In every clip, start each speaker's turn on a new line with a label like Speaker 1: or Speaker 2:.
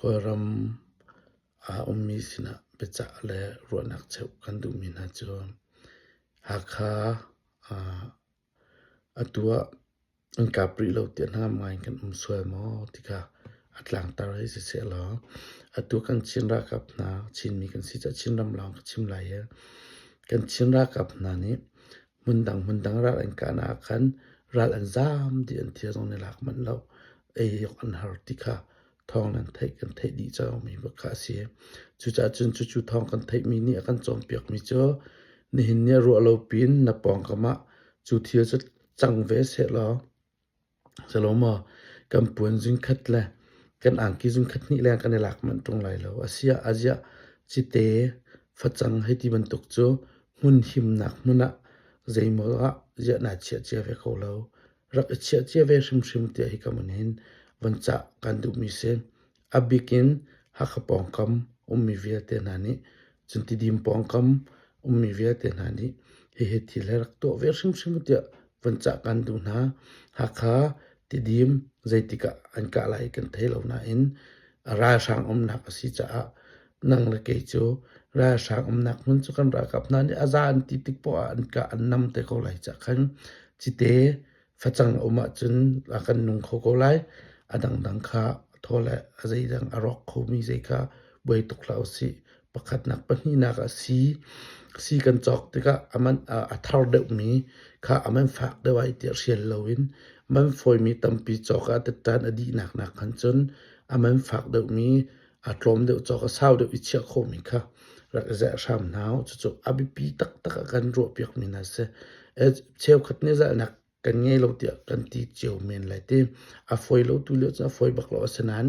Speaker 1: Kawlram a ummi sinah biacah le ruahnak cheuh kan duhmi hna cu Hakha atu ah an kap rih lo tiah hnangam ngai in kan um sual maw ti kha a tlangtar hei si sehlaw atu kan Chin ralkap hna Chinmi kan si caah Chinram lawng ka chim lai i kan Chin ralkap hna nih hmundang hmundang ral an kahnak ah khan ral an zaam dih an thil zong an i lak manh lo ei awk an har ti kha thawng nan theih kan theih dih cangmi kha a si. Cucaah cun cucu thawng kan theihmi nih a kan cawnpiakmi cu nihin ni ah ruah lo piin na pawngkam ah cu thil cu cang ve sehlaw selaw maw kan puan zungkhat le kan angki zungkhat hnih leng kan i lak manh ṭung lai lo. Asiah aziah cite facang hei ti bantuk cu hmun himnak hmun ah zeimaw ah ziah naa chiah cia ve ko lo. Rak i chiah cia ve hrimhrim tiah hika hmun hin van cah kan duhmi si. A bik in Hakha pawngkam ummi vialte hna nih cun Tidim pawngkam ummi vialte hna nih hihi thil hi rak tuah ve hrimhrim u tiah van cah kan duh hna. Hakha Tidim zeitik ah an kah lai kan thei lo nain ralhrang umnak a si caah nang le kei cu ralhrang umnak hmun cu kan ralkap hna nih a za an ti tik poah ah an kah an nam te ko lai cah khan cite facang a um ahcun a kan nung kho ko lai. A dangdang kha thaw le a zeidang a rawk khomi zei kha buai tuk hlah usih. Pakhatnak pahnihnak ah sii sii kan cawk tikah a man a thar deuhmi kha a man fak deuh ai tiah hrial loin man fawimi tampi cawk ah tettan a dihnak nak khan cun a man fak deuhmi a tlawm deuh cawk a sau deuh i chiah khawhmi kha rak i zerh hram hna u. Cucu a biapi taktak ah kan ruahpiakmi hna a si. Cheukhat nih zalhnak kan ngei lo tiah kan ti cio men lai ti. A fawi lo tu lio cun a fawi bak lo. Asinain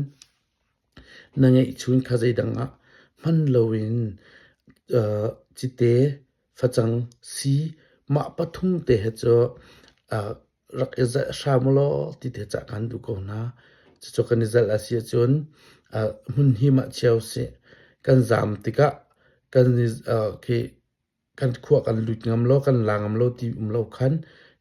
Speaker 1: na ngeihchun kha zeidang ah hman loin cite, facang, sii mah pathum te he cu rak i zalh hram ulaw ti te cah kan duh ko hna. Cucu kan i zalh a si ahcun hmun him ah chia usih. Kan zaam tikah kan i khi kan khua kan lut ngam lo, kan la ngam lo ti um lo khan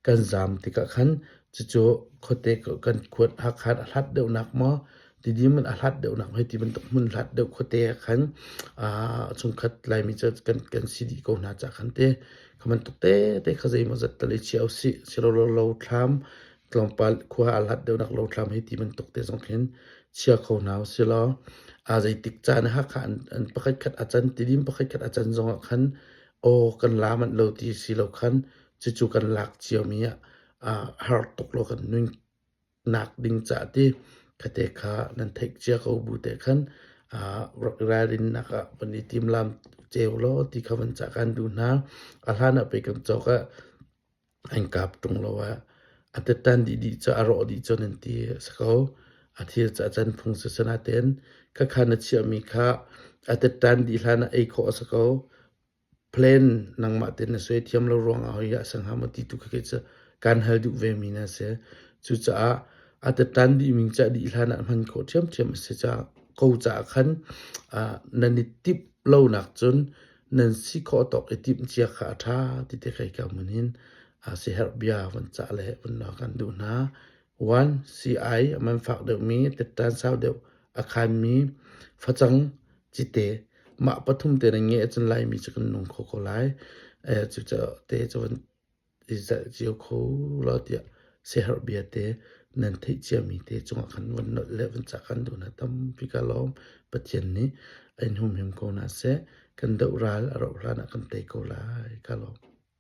Speaker 1: kan zaam tikah khan cucu khuate kan khuat Hakha a hlat deuhnak maw Tidim in a hlat deuhnak hei ti bantuk hmun hlat deuh khuate ah khan chungkhat Laimi cu kan kan si dih ko hna cah khan te kha bantuk tete kha zeimawzat tal i chia usih silolo lo thlam tlawmpal khua a hlat deuhnak lo thlam hei ti bantuk te zong khin chia kho hna usilaw a zeitik caan Hakha an, an pakhat khat a can Tidim pakhat khat a can zongah khan aw kan la manh lo ti si lo khan cucu kan lak ciomi ah har tuk lo kan nun nak ding cah ti khate kha nan theih cia ko bu te khan rak ralrinnak ah van i timlam ceu law ti kha van cah kan duh hna. A hlan ah pei kan cawk ah an kap ṭung lo ah a tettan dih dih cu a rawh dih cu nan ti a si ko. A thil cu a can phung si nain khakha na chiahmi kha a tettan dih hlan ah ei khawh a si ko. Plan nangmah tein na suai thiam lo ruangah hoi ah a si hnga maw ti tu khi cu kan hal duh vemi na si. Cucaah a tettan dihmi cah dih hlan ah hman khawh ṭhiamṭhiam a si caah ko caah khan nan i timh lonak cun nan si khawh tawk i timh cia kha a ṭha ti te kai ka mun hin siaherh bia van cah le van la kan duh hna. One CI a man fak deuhmi tettan sau deuh a khanmi facang cite mah pathum te nan ngeih ahcun Laimi cu kan nung kho ko lai. Cucaah te cu van i zalh cio kho law tiah siaherh bia te nan theih ciami te cungah khan van nolh le van cah kan duh hna tampi ka lawm. Pathian nih in humhim ko hna seh. Kan doh ral a rauh hlan ah kan tei ko lai. Ka lawm.